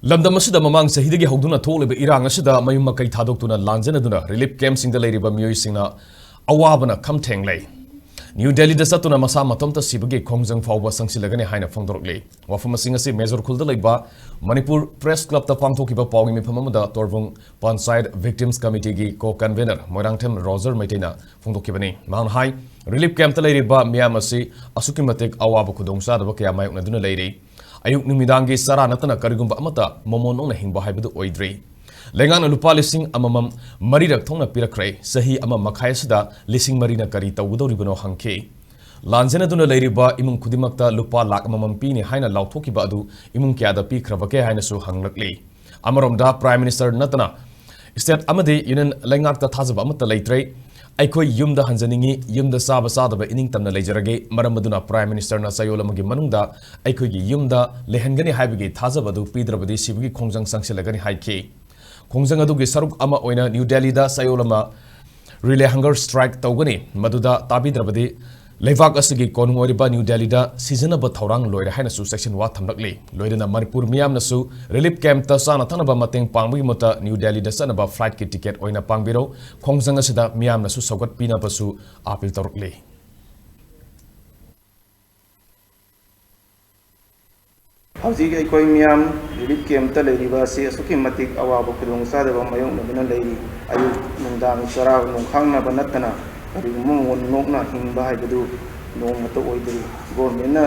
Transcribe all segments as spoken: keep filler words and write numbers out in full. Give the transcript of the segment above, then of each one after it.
ꯂꯝꯗꯝ ꯑꯁꯤꯗ ꯃꯃꯥꯡ ꯆꯍꯤꯗꯒꯤ ꯍꯧꯗꯨꯅ ꯊꯣꯛꯂꯤꯕ ꯏꯔꯥꯡ ꯑꯁꯤꯗ ꯃꯌꯨꯝ ꯃꯀꯩ ꯊꯥꯗꯣꯛꯇꯨꯅ ꯂꯥꯟꯖꯦꯟꯅꯗꯨꯅ ꯔꯤꯂꯤꯐ ꯀꯦꯝꯞꯁꯤꯡꯗ ꯂꯩꯔꯤꯕ ꯃꯤꯑꯣꯏꯁꯤꯡꯅ ꯑꯋꯥꯕꯅ ꯈꯝ ꯊꯦꯡꯂꯦ꯫ ꯅ꯭ꯌꯨ ꯗꯦꯜꯂꯤꯗ ꯆꯠꯇꯨꯅ ꯃꯁꯥ ꯃꯇꯣꯝꯇ ꯁꯤꯕꯒꯤ ꯈꯣꯡꯖꯪ ꯐꯥꯎꯕ ꯆꯪꯁꯤꯜꯂꯒꯅꯤ ꯍꯥꯏꯅ ꯐꯣꯡꯗꯣꯔꯛꯂꯤ꯫ ꯋꯥꯐꯝ ꯑꯁꯤꯡ ꯑꯁꯤ ꯃꯦꯖꯣꯔ ꯈꯨꯜꯗ ꯂꯩꯕ ꯃꯅꯤꯄꯨꯔ ꯄ꯭ꯔꯦꯁ ꯀ꯭ꯂꯕꯇ ꯄꯥꯡꯊꯣꯛꯈꯤꯕ ꯄꯥꯎꯒꯤ ꯃꯤꯐꯝ ꯑꯃꯗ ꯇꯣꯔꯕꯨꯡ ꯄꯟꯆꯥꯌꯠ ꯚꯤꯛꯇꯤꯝꯁ ꯀꯃꯤꯇꯤꯒꯤ ꯀꯣ ꯀꯟꯚꯦꯅꯔ ꯃꯣꯏꯔꯥꯡꯊꯦꯝ ꯔꯣꯖꯔ ꯃꯩꯇꯩꯅ ꯐꯣꯡꯗꯣꯛꯈꯤꯕꯅꯤ꯫ ꯃꯍꯥꯛꯅ ꯍꯥꯏ, ꯔꯤꯂꯤꯐ ꯀꯦꯝꯞꯇ ꯂꯩꯔꯤꯕ ꯃꯤꯌꯥꯝ ꯑꯁꯤ ꯑꯁꯨꯛꯀꯤ ꯃꯇꯤꯛ ꯑꯋꯥꯕ ꯈꯨꯗꯣꯡꯆꯥꯗꯕ ꯀꯌꯥ ꯃꯥꯌꯣꯛꯅꯗꯨꯅ ꯂꯩꯔꯤ꯫ ꯑꯌꯨꯛ ꯅꯨꯃꯤꯗꯥꯡꯒꯤ ꯆꯔꯥ ꯅꯠꯇꯅ ꯀꯔꯤꯒꯨꯝꯕ ꯑꯃꯠꯇ ꯃꯣꯃꯣꯟ ꯑꯣꯛꯅ ꯍꯤꯡꯕ ꯍꯥꯏꯕꯗꯨ ꯑꯣꯏꯗ꯭ꯔꯤ꯫ ꯂꯩꯉꯥꯛꯅ ꯂꯨꯄꯥ ꯂꯤꯁꯤꯡ ꯑꯃꯃꯝ ꯃꯔꯤꯔꯛ ꯊꯣꯛꯅ ꯄꯤꯔꯛꯈ꯭ꯔꯦ꯫ ꯆꯍꯤ ꯑꯃ ꯃꯈꯥꯏ ꯑꯁꯤꯗ ꯂꯤꯁꯤꯡ ꯃꯔꯤꯅ ꯀꯔꯤ ꯇꯧꯒꯗꯧꯔꯤꯕꯅꯣ ꯍꯪꯈꯤ꯫ ꯂꯥꯟꯖꯦꯟꯅꯗꯨꯅ ꯂꯩꯔꯤꯕ ꯏꯃꯨꯡ ꯈꯨꯗꯤꯡꯃꯛꯇ ꯂꯨꯄꯥ ꯂꯥꯈ ꯑꯃꯃꯝ ꯄꯤꯅꯤ ꯍꯥꯏꯅ ꯂꯥꯎꯊꯣꯛꯈꯤꯕ ꯑꯗꯨ ꯏꯃꯨꯡ ꯀꯌꯥꯗ ꯄꯤꯈ꯭ꯔꯕꯒꯦ ꯍꯥꯏꯅꯁꯨ ꯍꯪꯂꯛꯂꯤ꯫ ꯑꯃꯔꯣꯝꯗ, ꯄ꯭ꯔꯥꯏꯝ ꯃꯤꯅꯤꯁꯇꯔ ꯅꯠꯇꯅ ꯁ꯭ꯇꯦꯠ ꯑꯃꯗꯤ ꯌꯨꯅꯤꯌꯟ ꯂꯩꯉꯥꯛꯇ ꯊꯥꯖꯕ ꯑꯃꯠꯇ ꯂꯩꯇ꯭ꯔꯦ꯫ ꯑꯩꯈꯣꯏ ꯌꯨꯝꯗ ꯍꯟꯖꯅꯤꯡꯏ, ꯌꯨꯝꯗ ꯆꯥꯕ ꯆꯥꯗꯕ ꯏꯅꯤꯡꯇꯝꯅ ꯂꯩꯖꯔꯒꯦ꯫ ꯃꯔꯝ ꯑꯗꯨꯅ ꯄ꯭ꯔꯥꯏꯝ ꯃꯤꯅꯤꯁꯇꯔꯅ ꯆꯌꯣꯜ ꯑꯃꯒꯤ ꯃꯅꯨꯡꯗ ꯑꯩꯈꯣꯏꯒꯤ ꯌꯨꯝꯗ ꯂꯩꯍꯟꯒꯅꯤ ꯍꯥꯏꯕꯒꯤ ꯊꯥꯖꯕ ꯑꯗꯨ ꯄꯤꯗ꯭ꯔꯕꯗꯤ ꯁꯤꯕꯒꯤ ꯈꯣꯡꯖꯪ ꯆꯪꯁꯤꯜꯂꯒꯅꯤ ꯍꯥꯏꯈꯤ꯫ ꯈꯣꯡꯖꯪ ꯑꯗꯨꯒꯤ ꯁꯔꯨꯛ ꯑꯃ ꯑꯣꯏꯅ ꯅ꯭ꯌꯨ ꯗꯦꯜꯂꯤꯗ ꯆꯌꯣꯜ ꯑꯃ ꯔꯤꯂꯦ ꯍꯪꯒꯔ ꯁ꯭ꯇ꯭ꯔꯥꯏꯛ ꯇꯧꯒꯅꯤ꯫ ꯃꯗꯨꯗ ꯇꯥꯕꯤꯗ꯭ꯔꯕꯗꯤ ꯂꯩꯕꯥꯛ ꯑꯁꯤꯒꯤ ꯀꯣꯅꯨꯡ ꯑꯣꯏꯔꯤꯕ ꯅ꯭ꯌꯨ ꯗꯦꯜꯂꯤꯗ ꯁꯤꯖꯤꯟꯅꯕ ꯊꯧꯔꯥꯡ ꯂꯣꯏꯔꯦ ꯍꯥꯏꯅꯁꯨ ꯆꯦꯛꯁꯤꯟ ꯋꯥ ꯊꯝꯂꯛꯂꯤ꯫ ꯂꯣꯏꯅꯅ ꯃꯅꯤꯄꯨꯔ ꯃꯤꯌꯥꯝꯅꯁꯨ ꯔꯤꯂꯤꯐ ꯀꯦꯝꯞꯇ ꯆꯥꯅ ꯊꯛꯅꯕ ꯃꯇꯦꯡ ꯄꯥꯡꯕꯒꯤ ꯃꯍꯨꯠꯇ ꯅ꯭ꯌꯨ ꯗꯦꯜꯂꯤꯗ ꯆꯠꯅꯕ ꯐ꯭ꯂꯥꯏꯠꯀꯤ ꯇꯤꯀꯦꯠ ꯑꯣꯏꯅ ꯄꯥꯡꯕꯤꯔꯧ꯫ ꯈꯣꯡꯖꯪ ꯑꯁꯤꯗ ꯃꯤꯌꯥꯝꯅꯁꯨ ꯁꯧꯒꯠꯄꯤꯅꯕꯁꯨ ꯑꯥꯄꯤꯜ ꯇꯧꯔꯛꯂꯤ꯫ ꯍꯧꯖꯤꯛ ꯑꯩꯈꯣꯏ ꯃꯤꯌꯥꯝ ꯔꯤꯂꯤꯐ ꯀꯦꯝꯞꯇ ꯂꯩꯔꯤꯕ ꯑꯁꯤ ꯑꯁꯨꯛꯀꯤ ꯃꯇꯤꯛ ꯑꯋꯥꯕ ꯈꯨꯗꯣꯡꯆꯥꯗꯕ ꯃꯥꯌꯣꯛꯅꯗꯨꯅ ꯂꯩꯔꯤ꯫ ꯑꯌꯨꯛ ꯅꯨꯡꯗꯥꯡ ꯆꯔꯥ ꯅꯣꯡꯈꯥꯡꯅꯕ ꯅꯠꯇꯅ ꯀꯔꯤꯒꯨꯝꯕ ꯃꯣꯟ ꯅꯣꯛꯅ ꯍꯤꯡꯕ ꯍꯥꯏꯕꯗꯨ ꯅꯣꯡꯃꯇ ꯑꯣꯏꯗ꯭ꯔꯤ꯫ ꯒꯣꯔꯃꯦꯟꯅ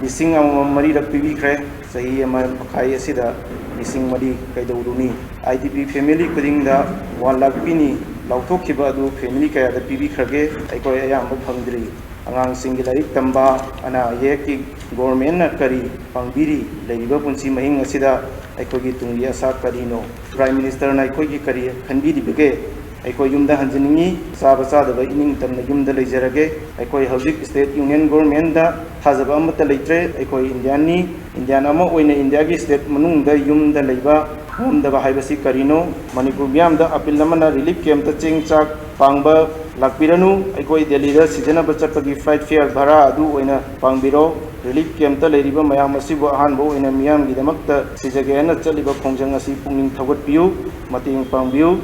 ꯂꯤꯁꯤꯡ ꯑꯃꯃꯝ ꯃꯔꯤꯔꯛ ꯄꯤꯕꯤꯈ꯭ꯔꯦ꯫ ꯆꯍꯤ ꯑꯃ ꯃꯈꯥꯏ ꯑꯁꯤꯗ ꯂꯤꯁꯤꯡ ꯃꯔꯤ ꯀꯩꯗꯧꯔꯨꯅꯤ? IDP ꯐꯦꯃꯤꯂꯤ ꯈꯨꯗꯤꯡꯗ ꯋꯥꯟ ꯂꯥꯈ ꯄꯤꯅꯤ ꯂꯥꯎꯊꯣꯛꯈꯤꯕ ꯑꯗꯨ ꯐꯦꯃꯤꯂꯤ ꯀꯌꯥꯗ ꯄꯤꯕꯤꯈ꯭ꯔꯒꯦ? ꯑꯩꯈꯣꯏ ꯑꯌꯥꯝꯕ ꯐꯪꯗ꯭ꯔꯤ꯫ ꯑꯉꯥꯡꯁꯤꯡꯒꯤ ꯂꯥꯏꯔꯤꯛ ꯇꯝꯕ, ꯑꯅꯥ ꯑꯌꯦꯛꯀꯤ ꯒꯣꯔꯃꯦꯟꯅ ꯀꯔꯤ ꯄꯥꯡꯕꯤꯔꯤ? ꯂꯩꯔꯤꯕ ꯄꯨꯟꯁꯤ ꯃꯍꯤꯡ ꯑꯁꯤꯗ ꯑꯩꯈꯣꯏꯒꯤ ꯇꯨꯡꯒꯤ ꯑꯁꯥ ꯀꯔꯤꯅꯣ? ꯄ꯭ꯔꯥꯏꯝ ꯃꯤꯅꯤꯁꯇꯔꯅ ꯑꯩꯈꯣꯏꯒꯤ ꯀꯔꯤ ꯈꯟꯕꯤꯔꯤꯕꯒꯦ? ꯑꯩꯈꯣꯏ ꯌꯨꯝꯗ ꯍꯟꯖꯅꯤꯡꯉꯤ, ꯆꯥꯕ ꯆꯥꯗꯕ ꯏꯅꯤꯡ ꯇꯝꯅ ꯌꯨꯝꯗ ꯂꯩꯖꯔꯒꯦ꯫ ꯑꯩꯈꯣꯏ ꯍꯧꯖꯤꯛ ꯁ꯭ꯇꯦꯠ ꯌꯨꯅꯤꯌꯟ ꯒꯣꯔꯃꯦꯟꯗ ꯊꯥꯖꯕ ꯑꯃꯠꯇ ꯂꯩꯇ꯭ꯔꯦ꯫ ꯑꯩꯈꯣꯏ ꯏꯟꯗꯤꯌꯥꯟꯅꯤ, ꯏꯟꯗꯤꯌꯥꯟ ꯑꯃ ꯑꯣꯏꯅ ꯏꯟꯗꯤꯌꯥꯒꯤ ꯁ꯭ꯇꯦꯠ ꯃꯅꯨꯡꯗ ꯌꯨꯝꯗ ꯂꯩꯕ ꯉꯝꯗꯕ ꯍꯥꯏꯕꯁꯤ ꯀꯔꯤꯅꯣ? ꯃꯅꯤꯄꯨꯔ ꯃꯤꯌꯥꯝꯗ appeal ꯑꯃꯅ, relief campꯇ ꯆꯦꯡ ꯆꯥꯛ ꯄꯥꯡꯕ ꯂꯥꯛꯄꯤꯔꯅꯨ꯫ ꯑꯩꯈꯣꯏ ꯗꯦꯜꯂꯤꯗ ꯁꯤꯖꯤꯟꯅꯕ ꯆꯠꯄꯒꯤ flight fare ꯚꯔꯥ ꯑꯗꯨ ꯑꯣꯏꯅ ꯄꯥꯡꯕꯤꯔꯣ꯫ Relief campꯇ ꯂꯩꯔꯤꯕ ꯃꯌꯥꯝ ꯑꯁꯤꯕꯨ ꯑꯍꯥꯟꯕ ꯑꯣꯏꯅ ꯃꯤꯌꯥꯝꯒꯤꯗꯃꯛꯇ ꯁꯤꯖꯒꯦ ꯍꯥꯏꯅ ꯆꯠꯂꯤꯕ ꯈꯣꯡꯖꯪ ꯑꯁꯤ ꯄꯨꯛꯅꯤꯡ ꯊꯧꯒꯠꯄꯤꯌꯨ, ꯃꯇꯦꯡ ꯄꯥꯡꯕꯤꯌꯨ꯫